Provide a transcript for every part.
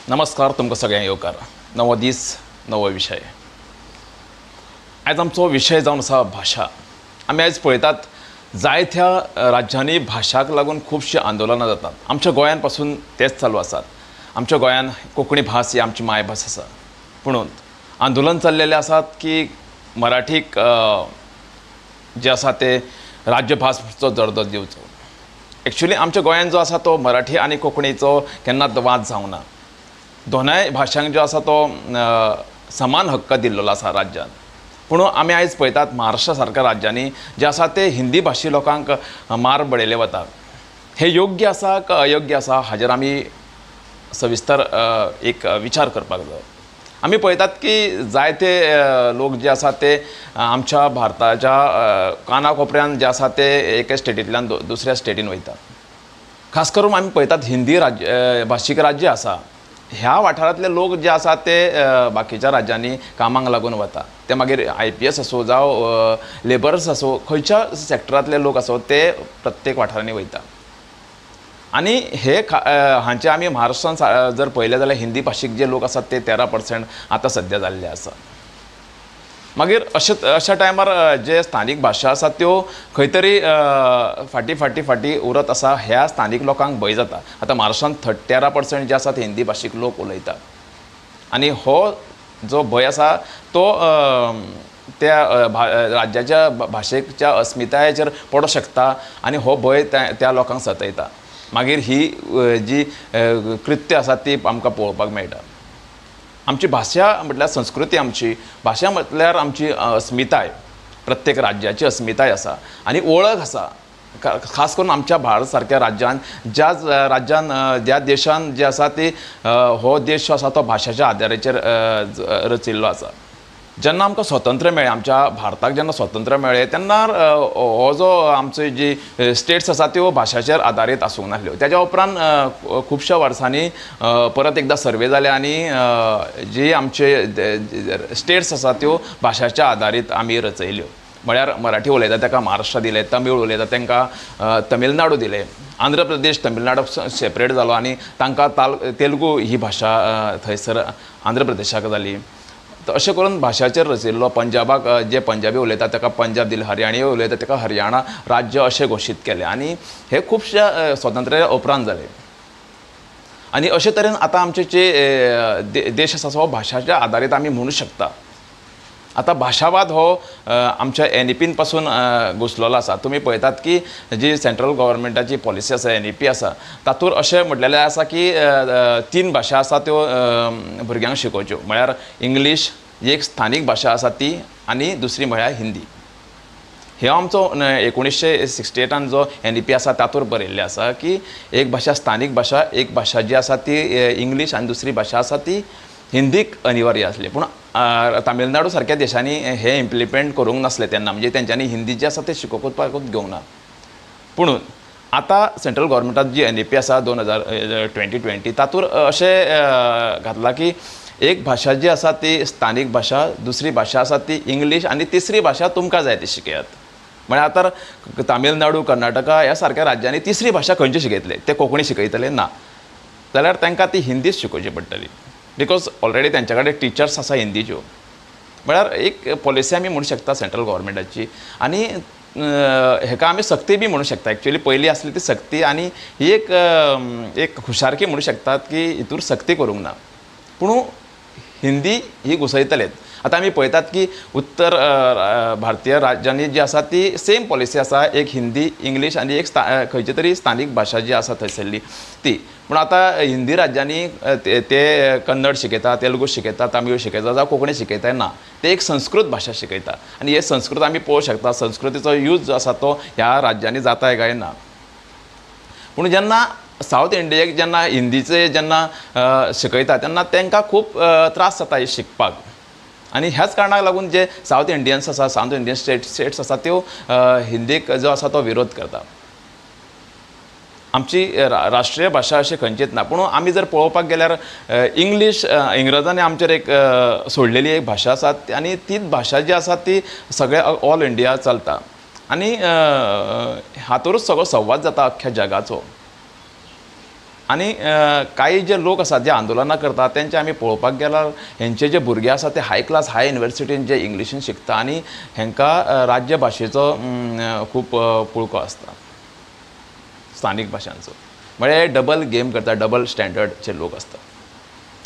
नमस्कार, तुमकां सगळ्यांक येवकार. नवो दीस, नवो विशय. आयज आमचो विशय जावन आसा भाशा. आमी आयज पळयतात जायत्या राज्यांनी भाशाक लागून खुबशीं आंदोलनां जातात. आमच्या गोंयान पासून तेच चालू आसात. आमच्या गोंयान कोंकणी भास ही आमची मायभास आसा, पुणून आंदोलन चल्लेलें आसात की मराठीक जे आसा ते राज्यभासचो दर्जो दिवचो. एक्चुली आमच्या गोंयान जो आसा तो मराठी आनी कोंकणीचो केन्नाच वाद जावंक ना. दोनाय भाशांक जो आसा तो समान हक्क दिल्लो आसा राज्यान. पूण आमी आयज पळयतात महाराष्ट्रा सारक्या राज्यांनी जे आसा ते हिंदी भाशी लोकांक मार बडयले वता. हें योग्य आसा काय अयोग्य आसा हाजेर आमी सविस्तर एक विचार करपाक जाय. आमी पळयतात की जायते लोक जे आसा ते आमच्या भारताच्या काना कोपऱ्यान जे आसा ते एके स्टेटींतल्यान दुसऱ्या स्टेटीन वयतात. खास करून आमी पळयतात हिंदी राज्य भाशीक राज्य आसा ह्या वाठारांतले लोक जे आसा ते बाकीच्या राज्यांनी कामाक लागून वता. ते मागीर IPS आसूं जावं लेबर्स आसूं, खंयच्या सॅक्टरांतले लोक आसूं ते प्रत्येक वाठारांनी वयता. आनी हे हांचे आमी महाराष्ट्रान जर पळयलें जाल्यार हिंदी भाशीक जे लोक आसात ते 13% आतां सद्या जाल्ले आसा. मागीर अशा टायमार जे स्थानीक भाशा आसात त्यो खंय तरी फाटीं फाटीं फाटीं उरत आसा. ह्या स्थानीक लोकांक भंय जाता. आतां महाराष्ट्रांत 13% जे आसा ते हिंदी भाशीक लोक उलयतात आनी हो जो भंय आसा तो त्या राज्याच्या भाशेच्या अस्मितायेचेर पडोंक शकता आनी हो भंय त्या लोकांक सतयता. मागीर ही जी कृत्य आसा ती आमकां पळोवपाक मेळटा. आमची भाशा म्हटल्यार संस्कृती, आमची भाशा म्हटल्यार आमची अस्मिताय, प्रत्येक राज्याची अस्मिताय आसा आनी वळख आसा. खास करून आमच्या भारत सारक्या राज्यान, ज्या राज्यान ज्या देशान जे आसा ती हो देश जो आसा तो भाशेच्या आदाराचेर रचिल्लो आसा. जेन्ना आमकां स्वतंत्र मेळ्ळें, आमच्या भारताक जेन्ना स्वतंत्र मेळ्ळें तेन्ना हो जो आमच्यो जी स्टेट्स आसा त्यो भाशाचेर आदारीत आसूंक नासल्यो. तेज्या उपरांत खुबश्या वर्सांनी परत एकदां सर्वे जाले आनी जी आमचे स्टेट्स आसा त्यो भाशाच्या आदारीत आमी रचयल्यो. म्हळ्यार मराठी उलयता ताका महाराष्ट्र दिलें, तमीळ उलयता तांकां तमिळनाडू दिलें, आंध्र प्रदेश तमिळनाडू सेपरेट जालो आनी तांकां तेलुगू ही भाशा थंयसर आंध्र प्रदेशाक जाली. अशें करून भाशाचेर रचिल्लो. पंजाबाक जे पंजाबी उलयतात ताका पंजाब दिलें, हरियाणी उलयतात ताका हरियाणा राज्य अशें घोशीत केलें आनी हे खुबश्या स्वातंत्र्या उपरांत जालें. आनी अशे तरेन आतां आमचे जे देश आसा हो भाशाच्या आदारीत आमी म्हणू शकता. आतां भाशावाद हो आमच्या NEP पासून घुसलेलो आसा. तुमी पळयतात की जी सेंट्रल गव्हर्मेंटाची पॉलिसी आसा, NEP आसा, तातूंत अशें म्हटलेलें आसा की 3 भाशा आसा त्यो भुरग्यांक शिकोवच्यो. म्हळ्यार इंग्लीश ही एक स्थानीक भाशा आसा ती, आनी दुसरी म्हळ्यार हिंदी. हे आमचो 1968 जो NEP आसा तातूंत बरयल्लें आसा की एक भाशा स्थानीक भाशा, एक भाशा जी आसा ती इंग्लीश आनी दुसरी भाशा आसा ती हिंदीक अनिवार्य आसली. पूण तामिळनाडू सारक्या देशांनी हें इम्प्लिमेंट करूंक नासलें तेन्ना, म्हणजे तेंच्यांनी हिंदी जी आसा तें शिकोवपाकूच घेवंक ना. पुणून आतां सेंट्रल गव्हर्मेंटात जी NEP आसा 2020 तातूंत अशें घातलां की एक भाशा जी आसा ती स्थानीक भाशा, दुसरी भाशा आसा ती इंग्लीश आनी तिसरी भाशा तुमकां जाय ती शिकयात. म्हळ्यार आतां तामिळनाडू, कर्नाटका ह्या सारक्या राज्यांनी तिसरी भाशा खंयची शिकयतले? ते कोंकणी शिकयतले ना जाल्यार तांकां ती हिंदीच शिकोवची पडटली, because already तेंच्या कडेन टिचर्स आसा हिंदीच्यो. म्हळ्यार एक पॉलिसी आमी म्हणू शकता सेंट्रल गव्हर्मेंटाची आनी हेका आमी सक्ती बी म्हणू शकता. एक्चुअली पयलीं आसली ती सक्ती आनी ही एक एक हुशारकी म्हणू शकतात की हितूर सक्ती करूंक ना, पूण हिंदी ही घुसयतलेच. आतां आमी पळयतात की उत्तर भारतीय राज्यांनी जी आसा ती सेम पॉलिसी आसा, एक हिंदी, इंग्लीश आनी एक खंयची तरी स्थानीक भाशा जी आसा थंयसरली ती. पूण आतां हिंदी राज्यांनी ते कन्नड शिकयता, तेलुगू शिकयता, तामीळ शिकयता जावं कोंकणी शिकयता ना, ते एक संस्कृत भाशा शिकयता. आनी हे संस्कृत आमी पळोवंक शकता, संस्कृतीचो यूज जो आसा तो ह्या राज्यांनी जाता काय ना. पूण जेन्ना सावथ इंडियेक जेन्ना हिंदीचे जेन्ना शिकयता तेन्ना तांकां खूब त्रास जाता हे शिकपाक. आनी ह्याच कारणाक लागून जे सावथ इंडियन्स आसा, सावथ इंडियन स्टेट्स आसा त्यो हिंदीक जो आसा तो विरोध करता. आमची राष्ट्रीय भाशा अशी खंयचीच ना, पूण आमी जर पळोवपाक गेल्यार इंग्लीश इंग्रजांनी आमचेर एक सोडलेली एक भाशा आसा आनी तीच भाशा जी आसा ती सगळे ऑल इंडिया चलता आनी हातूंतच सगळो संवाद जाता अख्ख्या जगाचो. आनी कांय जे लोक आसात जे आंदोलनां करतात तेंचे आमी पळोवपाक गेल्यार हेंचे जे भुरगे आसात ते हाय क्लास हाय युनिवर्सिटीन जे इंग्लिशीन शिकता आनी हेंकां राज्य भाशेचो खूब पुळको आसता स्थानीक भाशांचो. म्हळ्यार डबल गेम करता, डबल स्टँडर्डचे लोक आसता.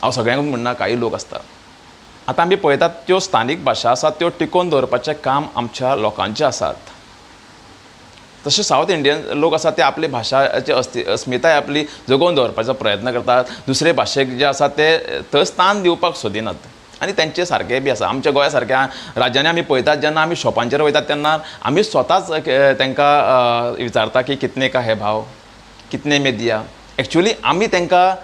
हांव सगळ्यांकूच म्हणना, कांय लोक आसता. आतां आमी पळयतात त्यो स्थानीक भाशा आसात त्यो टिकोवन दवरपाचें काम आमच्या लोकांचें आसात. तशें सावथ इंडियन लोक आसात ते आपली भाशाची अस्मिताय आपली जगोवन दवरपाचो प्रयत्न करतात. दुसरे भाशेक जे आसा ते थंय स्थान दिवपाक सोदिनात आनी तेंचे सारकें बी आसा. आमच्या गोंया सारक्या राज्यांनी आमी पळयतात जेन्ना आमी शॉपांचेर वयतात तेन्ना आमी स्वताच तांकां विचारता की कितने का है भाव, कितने में दिया. एक्चुअली आमी तांकां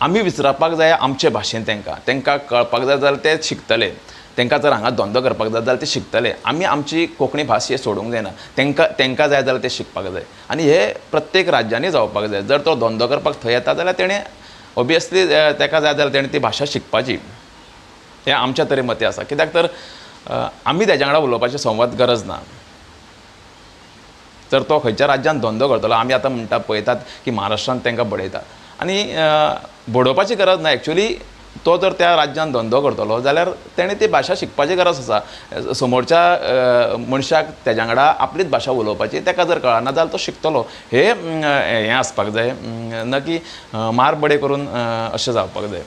आमी विचारपाक जाय आमचे भाशेन, तांकां तांकां कळपाक जाय जाल्यार ते शिकतले, तांकां जर हांगा धंदो करपाक जाय जाल्यार ते शिकतले. आमी आमची कोंकणी भास हे सोडूंक जायना, तांकां तांकां जाय जाल्यार ते शिकपाक जाय. आनी हे प्रत्येक राज्यांनी जावपाक जाय. जर तो धंदो करपाक थंय येता जाल्यार तेणें ओबियसली ताका जाय जाल्यार तेणें ती भाशा शिकपाची, हें आमच्या तरी मतें आसा. कित्याक तर आमी तेज्या वांगडा उलोवपाचें संवाद गरज ना. तर तो खंयच्या राज्यांत धंदो करतलो, आमी आतां म्हणटा पळयतात की महाराष्ट्रांत तांकां बडयता आनी बडोवपाची गरज ना. एक्चुअली तो जर त्या राज्यांत धंदो करतलो जाल्यार तेणें ती भाशा शिकपाची गरज आसा. समोरच्या मनशाक तेज्या वांगडा आपलीच भाशा उलोवपाची, ताका जर कळना जाल्यार तो शिकतलो. हे हें आसपाक जाय, ना की मार बडय करून अशें जावपाक जाय.